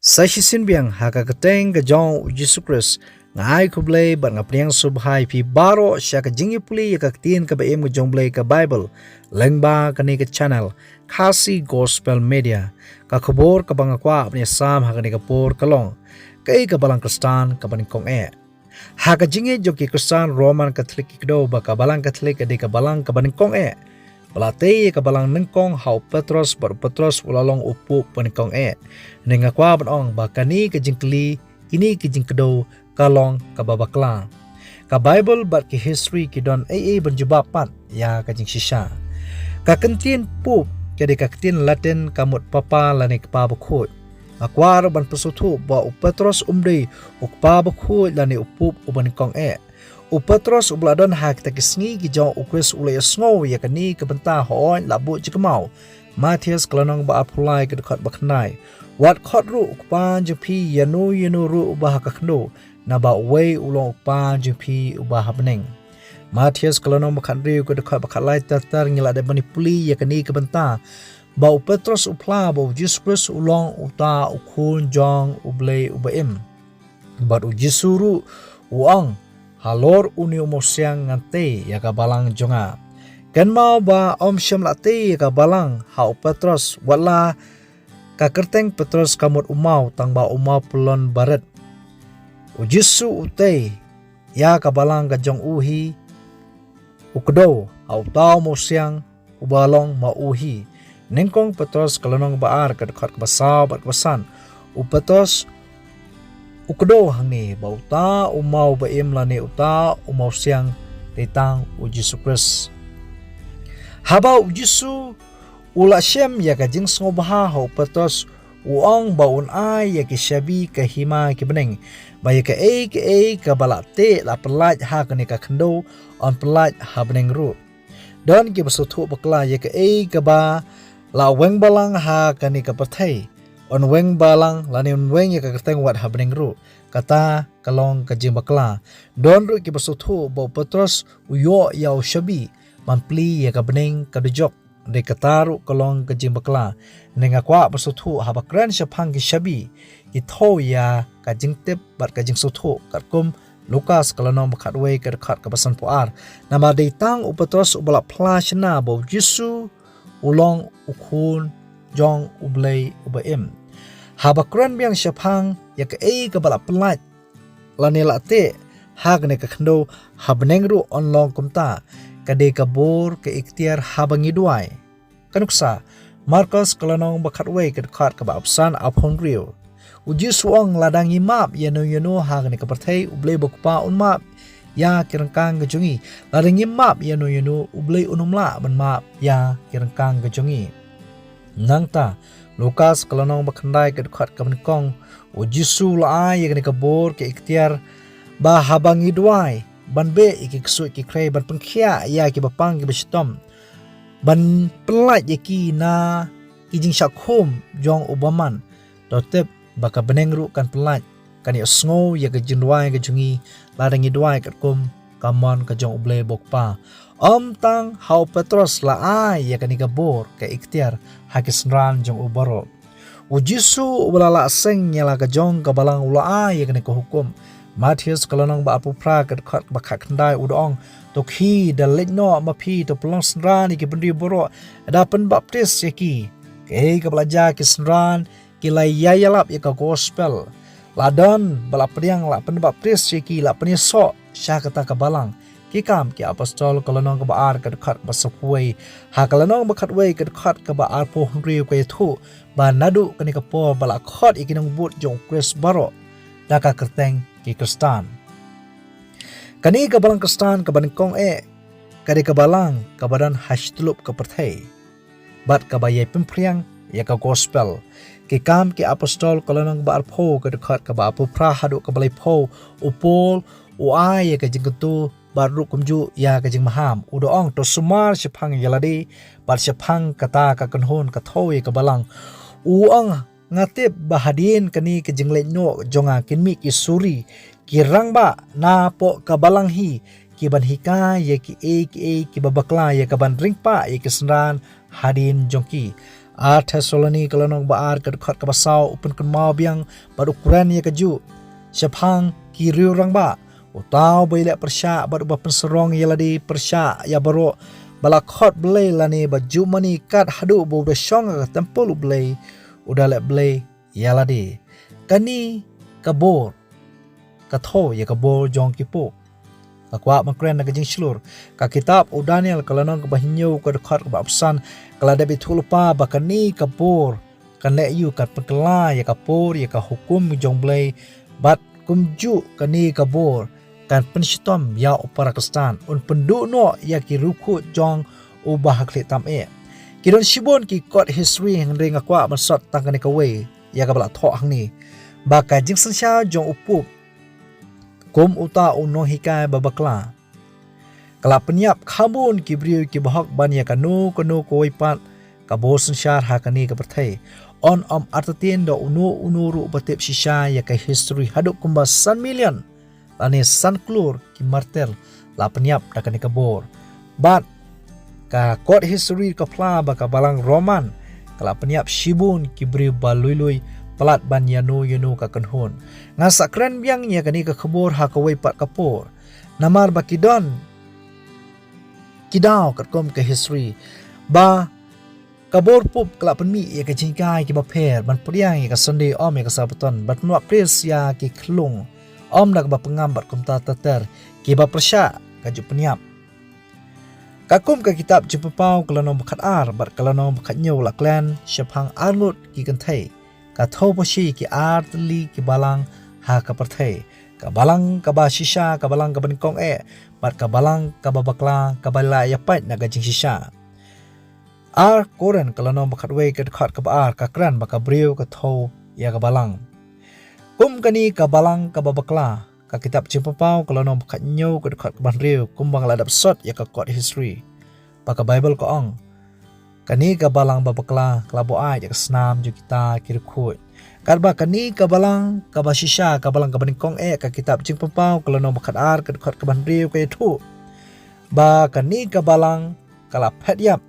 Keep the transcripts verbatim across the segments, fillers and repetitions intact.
Sa shisien biang ha ka kyrteng ka jong u Jisu Khrist, nga ai khublei bad nga pdiang sngewbha ïa phi baroh sha ka jingïapule ïa ka ktien kaba im ka jong u Blei ka Baibl, lyngba kane ka channel, Khasi Gospel Media. Ka khubor kaba nga kwah ban ïasam ha kane ka por ka long, kaei ka Balang Khristan kaba nyngkong eh. Ha ka jingngeit jong ki Khristan Roman Katholik ki kdew ba ka Balang Katholik ka dei ka balang kaba nyngkong eh. Ba la tei ïa ka balang nyngkong ha u Petros bad u Petros u la long u Pope ba nyngkong eh. Hynrei nga kwah ban ong ba kane ka jingkylli, kine ki jingkdew ka long kaba bakla. Ka Baibl bad ki history ki don ei ei ban jubab pat ïa ka jingshisha. Ka kyntien Pope ka dei ka ktien Latin ka mut papa lane kpa bakhuid. Nga kwah ruh ban pynsngewthuh ba u Petros um dei u kpa bakhuid lane u Pope uba nyngkong eh. U Petros uba la don ha kita ki sngi ki jong u Khrist u la ïasngew ïa kane ka bynta hooid la buh jingkynmaw. Mathaios ka lynnong ba arphew lai ka dkhot ba khyndai. Wat khot ruh u kpa jong phi ïano ïano ruh uba ha ka khyndew, naba uwei u long u kpa jong phi uba ha bneng. Mathaios ka lynnong ba khathynriew ka dkhot ba khatlai ter ter ngi la dep ban ïapule ïa kane ka bynta. Ba u Petros u phla ba u Jisu Khrist u long uta u khun jong u Blei uba im. Bad u Jisu ruh u ong, halor une u mawsiang ngan tei ïa ka balang jong nga. Kynmaw ba ym shym la tei ïa ka balang ha u Petros, watla ka kyrteng Petros ka mut u maw tang ba u maw pyllun barit. U Jisu u tei ïa ka balang ka jong u hi, u kdew ha uta u mawsiang uba long ma u hi. Nyngkong Petros ka lynnong ba ar ka dkhot kaba saw bad kaba san. U Petros u kdew hangne ba uta u maw ba im lane uta u mawsiang dei tang u Jisu Khrist. Haba u Jisu u la shem ïa ka jingsngewbha ha u Petros, u ong ba un ai ïa ki shabi ka hima ki bneng, ba ïa kaei kaei kaba la teh la pyllait ha kane ka khyndew yn pyllait ha bneng ruh. Don kiba sngewthuh bakla ïa kaei kaba la weng balang ha kane ka pyrthei yn weng balang lane yn weng ïa ka kyrteng wat ha bneng ruh. Kata ka long ka jingbakla. Don ruh kiba sngewthuh ba u Petros u ïoh ïa u shabi ban plie ïa ka bneng ka dujok. Dei kata ruh ka long ka jingbakla. Hynrei nga kwah ba sngewthuh haba kren shaphang ki shabi, ki thew ïa ka jingtip bad ka jingsngewthuh katkum Lukas ka lynnong ba khatwei ka dkhot kaba sanphew ar. Namar dei tang u Petros uba la phla shynna ba u Jisu u long u khun jong u Blei uba im. Haba kren biang shaphang ïa kaei kaba la pyllait lane la teh ha kane ka khyndew ha bneng ruh yn long kumta, ka dei ka bor ka iktiar haba ngi duwai. Ka nuksa, Markos ka lynnong ba khatwei ka dkhot kaba arphew san arphew hynriew. U Jisu u ong lada ngi map ïano ïano ha kane ka pyrthei u Blei ba u Kpa un map ïa ki ryngkang ka jong ngi. Lada ngi map ïano ïano u Blei un ym lah ban map ïa ki ryngkang ka jong ngi. Nangta, Lukas ka lynnong ba khyndai ka dkhot kaba nyngkong, u Jisu u la ai ïa kane ka bor ka iktiar ba haba ngi duwai ban beh ïa ki ksuid ki khrei ban pynkhiah ïa kiba pang kiba shitom ban pyllait ïa ki na ki jingshah khum jong u bymman. To tip ba ka bneng ruh kan pyllait, kan ïohsngew ïa ka jingduwai ka jong ngi lada ngi duwai katkum ka mon ka jong u Blei ba u Kpa. Ym tang ha u Petros la ai ïa kane ka bor ka iktiar ha ki synran jong u baroh. U Jisu uba la lah seng ïa la ka jong ka balang u la ai ïa kane ka hukum. Mathaios ka lynnong ba arphew phra ka dkhot ba khatkhyndai u da ong, to khie da leit noh ma phi to pynlong synran ïa ki bynriew baroh, da pynbaptis ïa ki. Kaei kaba la jia ki synran ki la ïa ïalap ïa ka gospel. La don ba la pdiang, la pynbaptis ïa ki, la pynïasoh sha kata ka balang. Ki Kam ki Apostol ka lynnong kaba ar ka dkhot ba sawphew wei. Ha ka lynnong ba khatwei ka dkhot kaba arphew hynriew ka ïathuh ba naduh kane ka por ba la khot ïa ki nongbud jong u Khrist baroh da ka kyrteng ki Khristan. Kane ka balang Khristan kaba nyngkong eh ka dei ka balang kaba don ha shityllup ka pyrthei bad kaba ïai pynphriang ïa ka gospel. Ki Kam ki Apostol ka lynnong ba arphew ka dkhot kaba arphew phra haduh kaba laiphew, u Paul u ai ïa ka jingkyntu bad ruh kumjuh ïa ka jingmaham. U da ong, to sumar shaphang ïa lade bad shaphang kata ka kynhun ka thew ïa ka balang. U ong, nga tip ba hadien kane ka jingleit noh jong nga kin mih ki suri, ki rangbah napoh ka balang hi, ki ban hikai ïa kiei kiei kiba bakla ïa ka ban ring pah ïa ki synran hadien jong ki. Ar Thessaloni ka lynnong ba ar ka dkhot kaba saw u pynkynmaw biang bad u kren ïa kajuh shaphang ki riew rangbah. Uta uba ïaleh pyrshah bad uba pynsarong ïa lade pyrshah ïa baroh ba la khot Blei lane ba ju mane kat haduh ba u da shong ha ka templ u Blei u da leh blei ïa lade. Kane ka bor ka thew ïa ka bor jong ki pope. Ka kwah ban kren na ka jingshlur. Ka kitab u Daniel ka lynnong kaba hynñiew ka dkhot kaba arphew san ka la dep ithuh lypa ba kane ka bor kan leh ïa u, kan pynkylla ïa ka por ïa ka hukum jong Blei bad kumjuh kane ka bor kan pynshitom ïa u para khristan, un pynduh noh ïa ki riewkhuid jong u ba ha khlieh tam eh. Ki don shibun ki kot history, hynrei nga kwah ban sot tang kane kawei ïa kaba la thoh hangne, ba ka jingsynshar jong u pope kum uta u nonghikai ba bakla ka la pynïap kham bun ki briew kiba hok ban ïa kano kano kawei pat ka bor synshar ha kane ka pyrthei. Yn ym artatien da uno uno ruh ba tip shisha ïa ka history, haduh kumba san million lane san klur ki martir la pynïap da kane ka bor. Bad ka kot history ka phla ba ka balang Roman ka la pynïap shibun ki briew ba lui lui palat ban ïano ïano ka kynhun. Nga sa kren biang ïa kane ka khubor ha kawei pat ka por, namar ba ki don ki daw katkum ka history ba ka bor pope ka la pynmih ïa ka jinghikai kiba pher, ban pdiang ïa ka Sunday ym ïa ka Sabbaton, ban pynwad pris ïa ki khyllung ym da kaba pynngam bad kumta ter ter, kiba pyrshah ka ju pynïap. Katkum ka kitab Jingpynpaw ka lynnong ba khatar bad ka lynnong ba khathynñiew la kren shaphang arngut ki kynthei ka thew pashi ki artylli ki balang ha ka pyrthei, ka balang kaba shisha, ka balang kaba nyngkong eh bad ka balang kaba bakla kaba la ïapait na ka jingshisha. Ar Korinth ka lynnong ba khatwei ka dkhot kaba ar ka kren ba ka briew ka thew ïa ka balang. Kum kane ka balang kaba bakla, ka kitab Jingpynpaw ka lynnong ba khathynñiew ka dkhot kaba hynriew, kumba nga la dep sot ïa ka kot history, ba ka Baibl ka ong, kane ka balang ba bakla ka la buaid ïa ka snam jong kita ki riewkhuid. Katba kane ka balang kaba shisha, ka balang kaba nyngkong eh, ka kitab Jingpynpaw ka lynnong ba khatar ka dkhot kaba hynriew ka ïathuh ba kane ka balang ka la phet ïap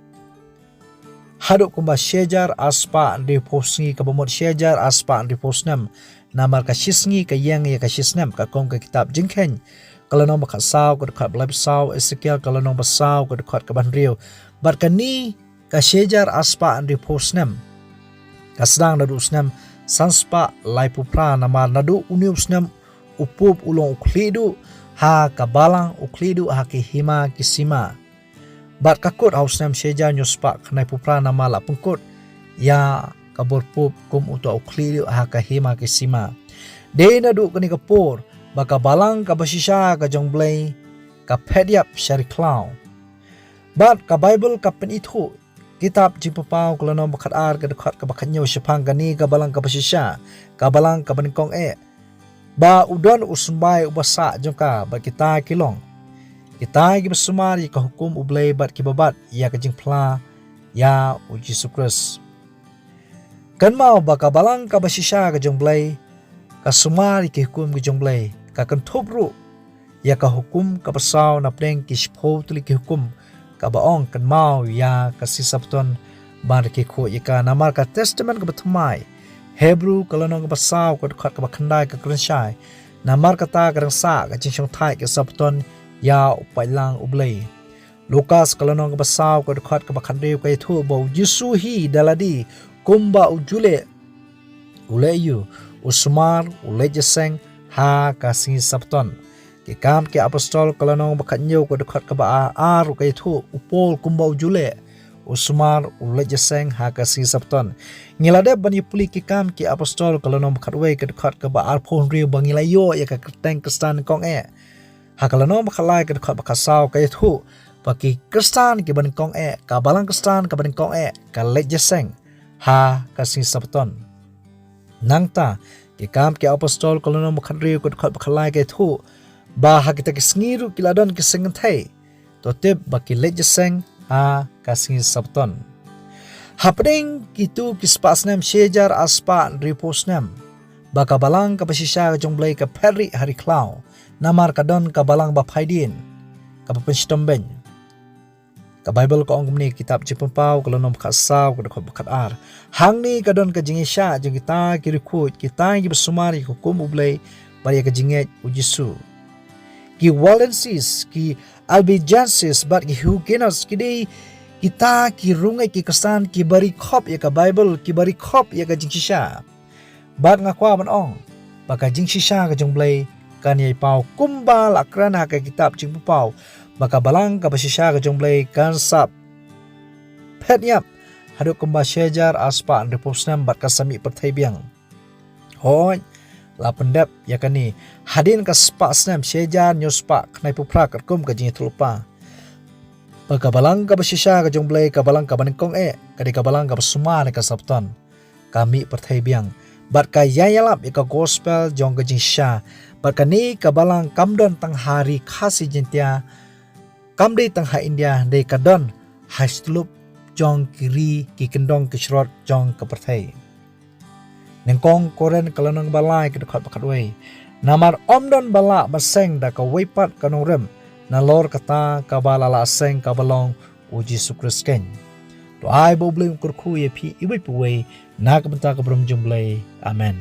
haduh kumba shi hajar ar spah hynriewphew sngi, kaba mut shi hajar ar spah hynriewphew snem. Namar ka shi sngi ka ïeng ïa ka shi snem, katkum ka kitab Jingkheiñ ka lynnong ba khatsaw ka dkhot ba laiphew saw, Esekiel ka lynnong ba saw ka dkhot kaba hynriew. Bad kane ka shi hajar ar spah hynriewphew snem ka sdang naduh u snem san spah laiphew phra, namar naduh une u snem u pope u long u khlieh duh ha ka balang, u khlieh duh ha ki hima ki sima. Bad ka kut ha u snem shi hajar hynñiew spah khyndaiphew phra, namar la pynkut ïa ka bor pope kum uta u khlieh duh ha ka hima ki sima. Dei naduh kane ka por ba ka balang kaba shisha ka jong Blei ka phet ïap sha ri khlaw. Bad ka Baibl ka pynithuh, kitab Jingpynpaw ka lynnong ba khatar ka dkhot kaba khathynñiew, shaphang kane ka balang kaba shisha, ka balang kaba nyngkong eh, ba u don u symbai uba sah jong ka bad kita ki long kita kiba sumar ïa ka hukum u Blei bad kiba bat ïa ka jingphla ïa u Jisu Khrist. Kynmaw ba ka balang kaba shisha ka jong Blei ka sumar ïa ki hukum ki jong Blei, ka kynthup ruh ïa ka hukum kaba saw napdeng ki shiphew tylli ki hukum, kaba ong, kynmaw ïa ka sngi Sabbaton ban rakhe khuid ïa ka. Namar ka Testament kaba Thymmai, Hebru ka lynnong kaba saw ka dkhot kaba khyndai ka kren shai, namar kata ka dang sah ka jingshongthait ka Sabbaton ïa u paidlang u Blei. Lukas ka lynnong kaba saw ka dkhot kaba khathynriew ka ïathuh ba u Jisu hi da lade kumba u ju leh, u leh ïa u, u sumar, u leit ïaseng ha ka sngi Sabbaton. Ki Kam ki Apostol ka lynnong ba khathynñiew ka dkhot kaba ar, ar ka ïathuh u Paul kumba u ju leh, u sumar, u leit ïaseng ha ka sngi Sabbaton. Ngi la dep ban ïa pule Ki Kam ki Apostol ka lynnong ba khatwei ka dkhot kaba arphew hynriew ba ngi la ïoh ïa ka kyrteng Khristan nyngkong eh. Ha ka lynnong ba khatlai ka dkhot ba khatsaw ka ïathuh ba ki Khristan kiba nyngkong eh, ka balang Khristan kaba nyngkong eh, ka leit ïaseng ha ka sngi Sabbaton. Nangta, Ki Kam ki Apostol ka lynnong ba khathynriew ka dkhot ba khatlai ka ïathuh ba ha kita ki sngi ruh ki la don ki seng kynthei, to tip ba ki leit ïaseng ha ka sngi Sabbaton. Hapdeng kito ki spah snem, shi hajar ar spah hynriewphew snem, ba ka balang kaba shisha ka jong Blei ka phet rieh ha ri khlaw, namar ka don ka balang ba phaidien, kaba pynshitom beiñ. Ka Baibl ka ong kumne, kitab Jingpynpaw ka lynnong ba khatsaw ka dkhot ba khatar. Hangne ka don ka jingïaishah jong kita ki riewkhuid, kita kiba sumar ïa ka hukum U Blei bad ïa ka jingngeit U Jisu. Ki Waldenses, ki Albigenses bad ki Huguenots ki dei kita ki riewngeit ki khristan kiba ri khop ïa ka Baibl, kiba ri khop ïa ka jingshisha. Bad nga kwah ban ong ba ka jingshisha ka jong U Blei kan ïai paw kumba la kren ha ka kitab Jingpynpaw, ba ka balang kaba shisha ka jong U Blei kan sa phet ïap haduh kumba shi hajar ar spah hynriewphew snem bad kan sa mih pyrthei biang. Hooid, la pyndep ïa kane hadien ka spah snem, shi hajar hynñiew spah khyndai phew phra, katkum ka jingïathuhlypa ba ka balang kaba shisha ka jong U Blei, ka balang kaba nyngkong eh, ka dei ka balang kaba sumar ïa ka Sorbonne, ka mih pyrthei biang bad ka ïai ïalap ïa ka gospel jong ka jingshisha. Bad kane ka balang kam don tang ha ri Khasi Jaiñtia, kam dei tang ha India, dei ka don ha shi tyllup jong ki ri, ki kyndong, ki shrot jong ka pyrthei. Nyngkong Korinth ka lynnong ba lai ka dkhot ba khatwei. Namar ym don ba lah ban seng da kawei pat ka nongrim nalor kata kaba la lah seng, kaba long U Jisu Khrist keiñ. To ai ba U Blei un kyrkhu ïa phi iwei pa iwei na ka bynta ka burom jong U Blei. Amen.